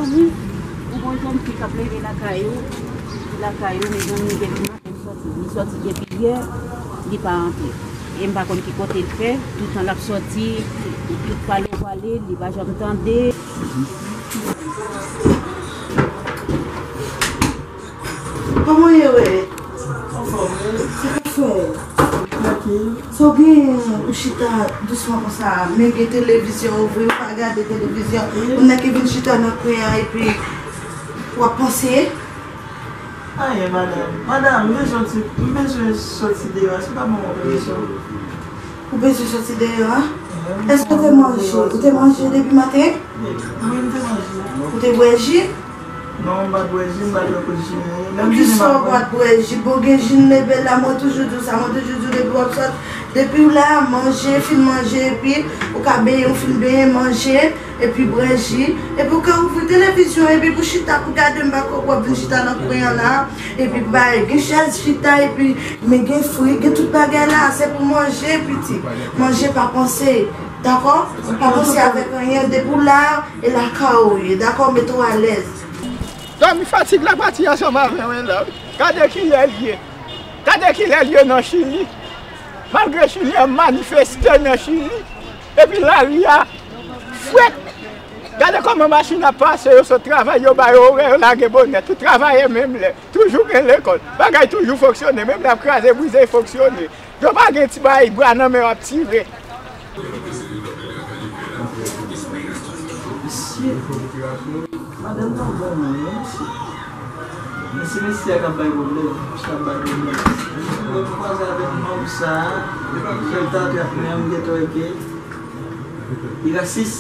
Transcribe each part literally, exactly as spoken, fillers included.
Ou gon jèn fi k ap leve lakay ou, lakay ou, mezanmi, depi maten li sòti, li sòti depi yè, li pa rantre. E m pa konn ki kote l fè, tout tan l ap sòti, tout pale w pale, li pa janm tande. Kòman w ye, wè? Anfòm, wi. Sa k ap fè? Trankil. Sa w gen, ou chita dousman konsa, men gen televizyon ouvri, ou pa gade televizyon. Moun nan ki vin chita nan kwen an, epi w ap panse. Anyen, madanm. Madanm, m bezwen ti, m bezwen soti deyò a, si w ka ban m yon permisyon. Ou bezwen soti deyò a? Èske ou te manje? Ou te manje depi maten? Wi, m te manje. Ou te bwè ji? Non, m pa t bwè ji, m pa t bwè kout ji, non. Lè m vini m ap bwè. Poukisa w pa t bwè ji? Bon, gen ji n leve la, mwen toujou di w sa, mwen toujou di w depi w ap sot, depi w la, manje, fin manje, epi ou ka benyen, ou fin benyen, manje, epi bwè ji, epi ou ka ouvri televizyon, epi pou chita, pou gade, m pa kwè w ap vin chita nan kwen an la, epi bay, gen chèz chita, epi, men gen fri, gen tout bagay la, se pou manje, pitit. Manje, pa panse, dakò? Pa panse avèk anyen, depi w la, e lakay ou ye, dakò? Mete w alèz. Dòmi fatig la pati ansanm avè mwen la. Gade kilè l ye. Gade kilè l ye nan Chili. Malgre Chili an manifeste nan Chili. Epi lari a frèt. Gade kòman machin ap pase, yo sot travay, yo ba yo orè, yo lage bonè. Tout travayè menm lè. Toujou gen lekòl. Bagay toujou fonksyone. Menm lè ap kraze, brize, e fonksyone. Yo pa gen ti bagay bra nan men yo ap tire. Mesye, madanm nan bon moun, wi, mesye. Men se mesye a k ap bay pwoblèm, mesye a ap bay pwoblèm. Mwen kwaze avèk nonm sa a, fè l ta trap men an, m gentan wè ke li rasis.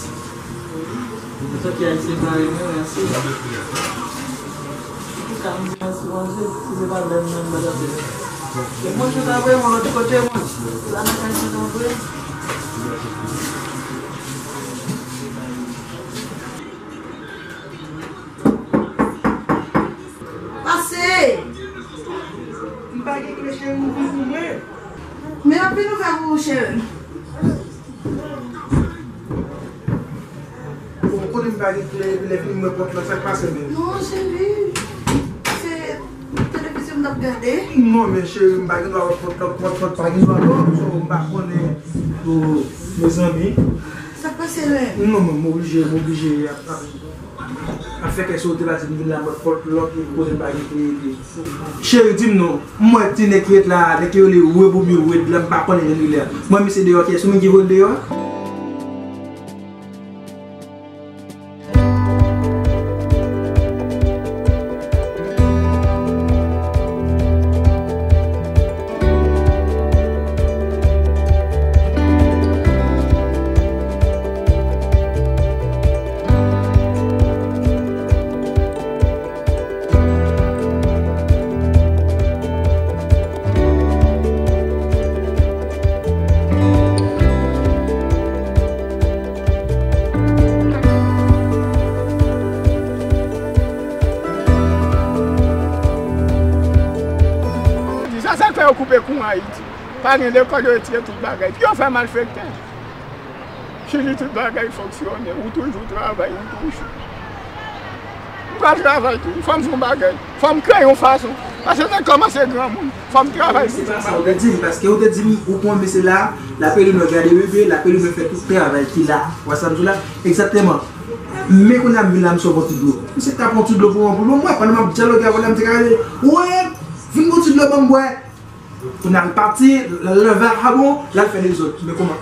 Antanke Ayisyen parèy mwen, mèsi. Antouka, m di mèsi Bondye, si se pa lè m menm, m pa t ap fè sa. E Bondye ta voye mwen lòt kote, mwen. Se la nan kay mwen ta voye. Pase! M pa gen kle, cheri, ouvri pou mwen. Men anpil ouvè pou ou, cheri. Ou konnen m pa gen kle, epi lè fini m wè pòt la, sa k pase menm? Non, cheri, se televizyon m t ap gade. Non, men cheri, m pa gen dwa wè pòt la, pòt, pòt pa gen dwa non, so m pa konnen, oh, mezanmi. Sa k pase menm? Non, men m oblije, m oblije ap, ap, ap fè kè sote la, di m vin la, pòt, pòt lòk, kote m pa gen kle, epi Cheri, di m non, m wè ti nèg ki ret la a, nèg ki rele Rebomil Red la, m pa konnen jan li rele a. Mwen, misye deyò, kiyès ou menm ki voye l deyò a? Sa, sa k fè yo koupe kouran Ayiti. Pa gen lekòl, yo retire tout bagay. Yo fè malfektè. Chili, tout bagay fonksyone, ou toujou travay, ou toujou. M pral travay tou, fò m fè yon bagay, fò m kreye yon fason. Paske nèg kòmanse granmoun, fò m travay pou m fè yon bagay. Se pa sa ou te di m, paske ou te di m, ou pran mesye la, l ap ede nou gade bebe, l ap ede nou fè tout travay ki la. Ou wè sa m di w la? Egzakteman. Men kounye a m vin la, m sot yon ti dlo. Misye t ap yon ti dlo pou mwen, pou mwen, pandan m ap dyaloge avè l la, m te ka rele, wè, vin yon ti dlo ban m bwè. Kounye a l pati, l al nan vakabon, l al fè dezòd. Men kòman?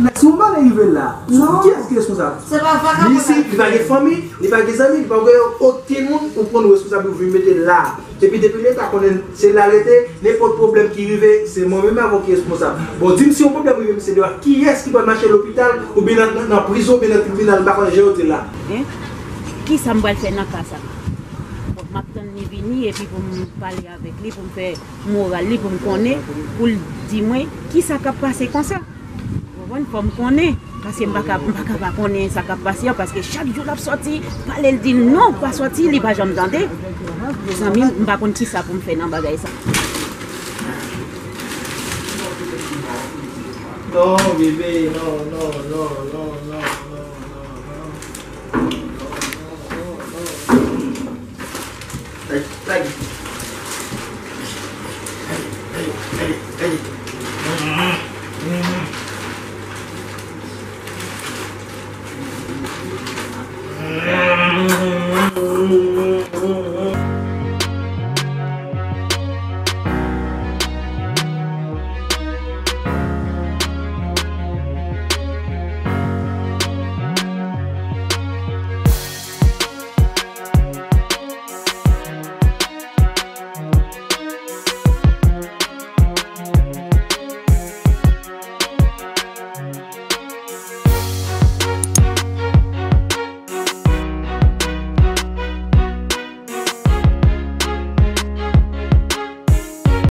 Mèsi, ou pa rive la. Non. Kiyès ki responsab? Se pa vakabon. Li isit, li pa gen fanmi, li pa gen zanmi, li pa gen okenn moun ou konn responsab ou vin mete la. Epi depi leta konnen se la l rete, nenpòt pwoblèm ki rive, se mwen menm avè w ki responsab. Bon, di m si yon pwoblèm rive misye deyò, kiyès ki pral mache lopital, oubyen nan, nan, nan prizon, oubyen nan tribinal, m pa konn jan yo di l la. Hein? Kisa m pral fè nan ka sa? Bon, m ap tann li vini, epi pou m pale avèk li, pou m fè moral li pou m konnen, pou l di mwen kisa k ap pase konsa. Ou konprann? Fò m konnen, paske m pa ka, m pa ka pa konnen sa k ap pase an, paske chak jou l ap sòti, pale l di l non, pa sòti, li pa janm tande. Mezanmi, m pa konn kisa pou m fè nan bagay sa. Non, bebe, non, non, non, non, non.